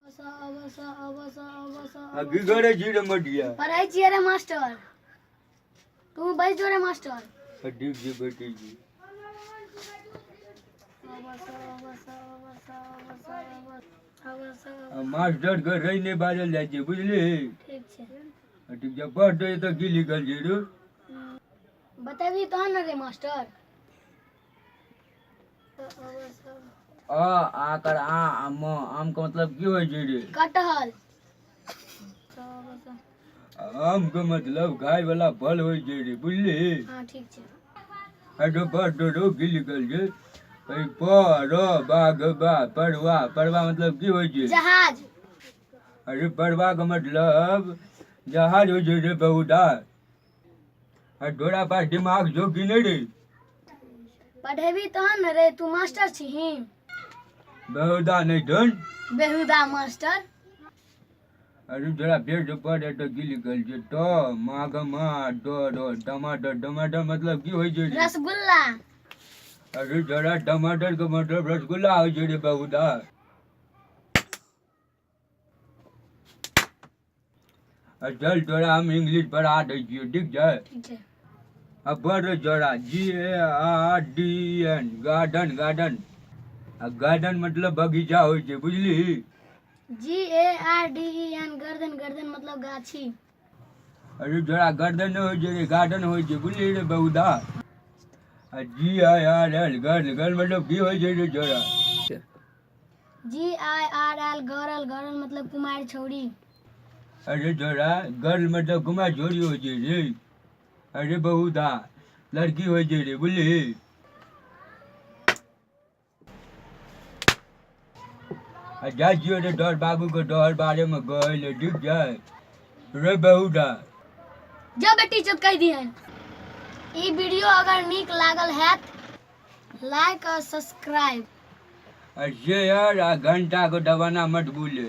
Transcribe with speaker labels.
Speaker 1: आ की करै छी रे मटिया?
Speaker 2: पढ़ै छियै रे मास्टर। तू बैस जो रे मास्टर।
Speaker 1: ठीक छै, बैठै छी। आ मास्टर के रै नहि बाजल जाइ छै, बुझली?
Speaker 2: ठीक छै।
Speaker 1: आ ठीक छै, पढ़ दे। तऽ की लिखल छै रे?
Speaker 2: बतेबी तहन ने रे मास्टर।
Speaker 1: अ आकर आ आ म, आम के मतलब की होइ छै रे?
Speaker 2: कटहल।
Speaker 1: आम के मतलब खाय वाला फल होइ छै रे, बुझली?
Speaker 2: हँ, ठीक छै।
Speaker 1: अरे पढ़ दो रो, की लिखल छै? ऐ प र बा ग बा, परवा। परवा मतलब की होइ छै?
Speaker 2: जहाज।
Speaker 1: अरे, परवा के मतलब जहाज होइ छै रे बहुदा? आ तोरा पास दिमाग छौ कि नहि रे?
Speaker 2: पढ़ेबी तहन ने रे, तू मास्टर छीही।
Speaker 1: बहुदा नहि धन।
Speaker 2: बेहुदा मास्टर।
Speaker 1: अरे तोरा फेर से पढ़। एतऽ की लिखल छै? ट मा ग मा ड र, टमाटर। टमाटर मतलब की होइ छै रे?
Speaker 2: रसगुल्ला।
Speaker 1: अरे तोरा, टमाटर के मतलब रसगुल्ला होइ छै रे बहुदा? आ चल, तोरा हम इंग्लिश पढ़ा दै छियौ, ठीक छै?
Speaker 2: ठीक छै।
Speaker 1: आ पढ़ तोरा, GARDN, garden. Garden, आ गार्डन मतलब बगीचा होइ छै, बुझली?
Speaker 2: GARDEN, गर्दन। गर्दन मतलब गाछी।
Speaker 1: अरे तोरा, गर्दन नहि होइ छै रे, गार्डन होइ छै, बुझली रे बहुदा? आ GIRL, girl. Girl मतलब की होइ छै रे तोरा?
Speaker 2: GIRL, girl. Girl मतलब कुमारि छौड़ी।
Speaker 1: अरे तोरा, गर्ल मतलब कुमार छोरी होइ छै रे? अरे बहुदा, लड़की होइ छै रे, बुझली? आ जाइ छियौ रे तोहर बाबूके तोहर बारेमे कहै लए, ठीक छै रे बहुदा?
Speaker 2: जो बेटी चुप कहि दिहन। ई वीडियो अगर नीक लागल हैत, लाइक और सब्सक्राइब
Speaker 1: आ शेयर आ घंटा को दबाना मत भूले।